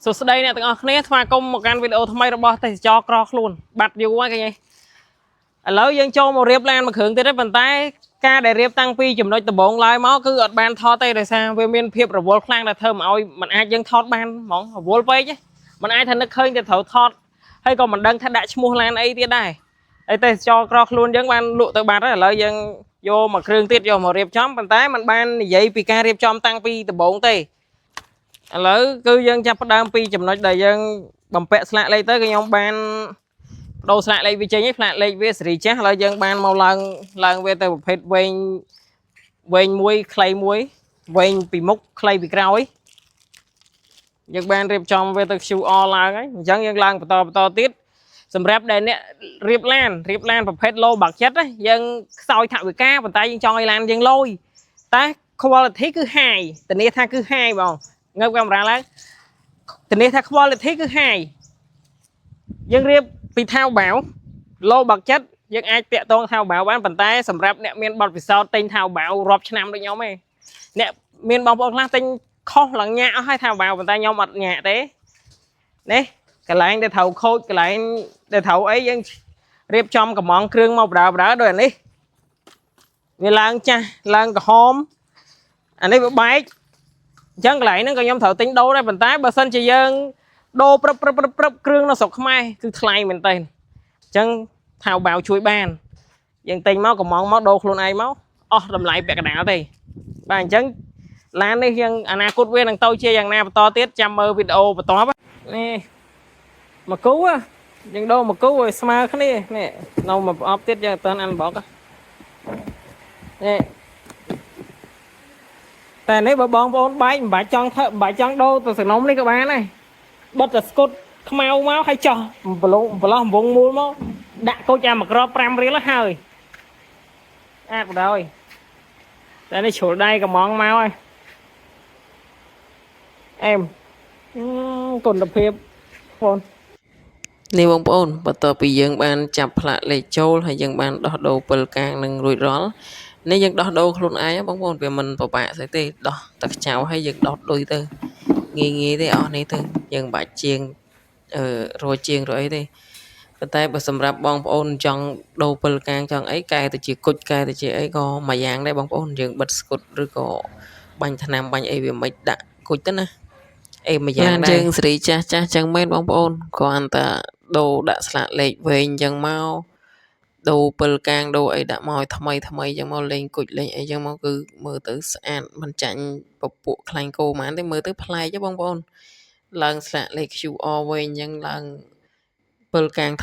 សួស្តីអ្នកទាំងអស់គ្នាស្វាគមន៍មកកាន់វីដេអូថ្មីរបស់ទេសចរក្រខ្លួនបាត់យូរហើយឃើញទេឥឡូវយើងចូលមករៀបឡានមួយគ្រឿងទៀតទេប៉ុន្តែការដែលរៀបតាំងពីចំណុចដំបូងឡើយមកគឺអត់បានថតទេដោយសារវាមានភាពរវល់ខ្លាំងដែលធ្វើមកឲ្យมันអាចយើងថតបានហ្មងរវល់ពេកมันអាចថានឹកឃើញតែត្រូវថតហើយក៏មិនដឹងថាដាក់ឈ្មោះឡានអីទៀតដែរហើយទេសចរក្រខ្លួនយើងបានលក់ទៅបាត់ហើយឥឡូវយើងយកមួយគ្រឿងទៀតយកមករៀបចំប៉ុន្តែมันបាននិយាយពីការរៀបចំតាំងពីដំបូងទេ ឥឡូវគឺយើងចាប់ផ្ដើមពីចំណុចដែលយើងបំពាក់ស្លាកលេខទៅគឺខ្ញុំបានបដូរស្លាកលេខវាចេញឯងស្លាកលេខវាសេរីចាស់ឥឡូវយើងបានមកឡើងឡើងវាទៅប្រភេទវែងវែងមួយខ្លីមួយវែងពីមុខខ្លីពីក្រោយយើងបានរៀបចំវាទៅ QR ឡើងហើយអញ្ចឹងយើងឡើងបន្តបន្តទៀតសម្រាប់ដែលអ្នករៀបឡានរៀបឡានប្រភេទ low budget ណាយើងខ្សោយថវិកាប៉ុន្តែយើងចង់ឲ្យឡានយើងលយតែ quality គឺ high ធានាថាគឺ high បង ងើបកាមេរ៉ាឡើងធានាថា quality គឺ high យើងរៀបពីTaobao low budget យើងអាចតាក់ទង Taobao បានប៉ុន្តែសម្រាប់អ្នកមានបទពិសោធន៍ទិញ Taobao រាប់ឆ្នាំដូចខ្ញុំឯងអ្នកមានបងប្អូនខ្លះទិញខុសឡើងញាក់អស់ហើយ Taobao ប៉ុន្តែខ្ញុំអត់ញាក់ទេនេះកន្លែងដែលត្រូវខូចកន្លែងដែលត្រូវអីយើងរៀបចំកំងគ្រឿងមកបដើបដើដោយអានេះវាឡើងចាស់ឡើងក្រហមអានេះវាបែក អញ្ចឹងកន្លែងហ្នឹងក៏ខ្ញុំត្រូវទិញដូរដែរប៉ុន្តែបើសិនជាយើងដូរព្រឹបព្រឹបព្រឹបព្រឹបគ្រឿងនៅស្រុកខ្មែរគឺថ្លៃមែនទែនអញ្ចឹង Taobao ជួយបានយើងទិញមកកំងមកដូរខ្លួនឯងមកអស់តម្លៃពាក់កណ្ដាលទេបាទអញ្ចឹងឡាននេះយើងអនាគតវានឹងទៅជាយ៉ាងណាបន្តទៀតចាំមើលវីដេអូបន្ទាប់នេះមកគូយើងដូរមកគូឲ្យស្មើគ្នានេះនៅមួយប្រអប់ទៀតយើងអត់ទាន់ unbox នេះ តែនេះបើបងប្អូនបែកមិនបាច់ចង់ធ្វើមិនបាច់ចង់ដូរទៅសំណុំនេះក៏បានដែរបិទតែស្គុតខ្មៅមកហើយចោះប្រឡងប្រឡោះវងមូលមកដាក់កូចអាមួយក្រប5រៀលហើយអាចបដ ாய் តែនេះជ្រុលដៃកំងមកហើយអែមអឺគុណភាពបង នេះបងប្អូនបន្ទាប់ពីយើងបានចាប់ផ្លាកលេខចូលហើយយើងបានដោះដូរពិលកាងនឹងរួចរាល់នេះយើងដោះដូរខ្លួនឯងបងប្អូនវាមិនពិបាកស្អីទេដោះតែខ្ចៅហើយយើងដោះដុយទៅងាយងាយទេអស់នេះទៅយើងមិនបាច់ជាងអឺរយជាងរយអីទេប៉ុន្តែបើសម្រាប់បងប្អូនចង់ដូរពិលកាងចង់អីកែទៅជាគុជកែទៅជាអីក៏មួយយ៉ាងដែរបងប្អូនយើងបិទស្គុតឬក៏បាញ់ថ្នាំបាញ់អីវាមិនដាក់គុជទៅណាអេមួយយ៉ាងដែរយើងសេរីចាស់ចាស់ចឹងមែនបងប្អូនគ្រាន់តែដូរដាក់ស្លាកលេខវែងចឹងមកដូរពិលកាងដូរអីដាក់មកឲ្យថ្មីថ្មីចឹងមកលេងគុជលេងអីចឹងមកគឺមើលទៅស្អាតមិនចាញ់ពពួកខ្លាញ់គោហ្មងទេមើលទៅប្លែកទេបងប្អូនឡើងស្លាកលេខ QR វែងចឹងឡើងពិលកាង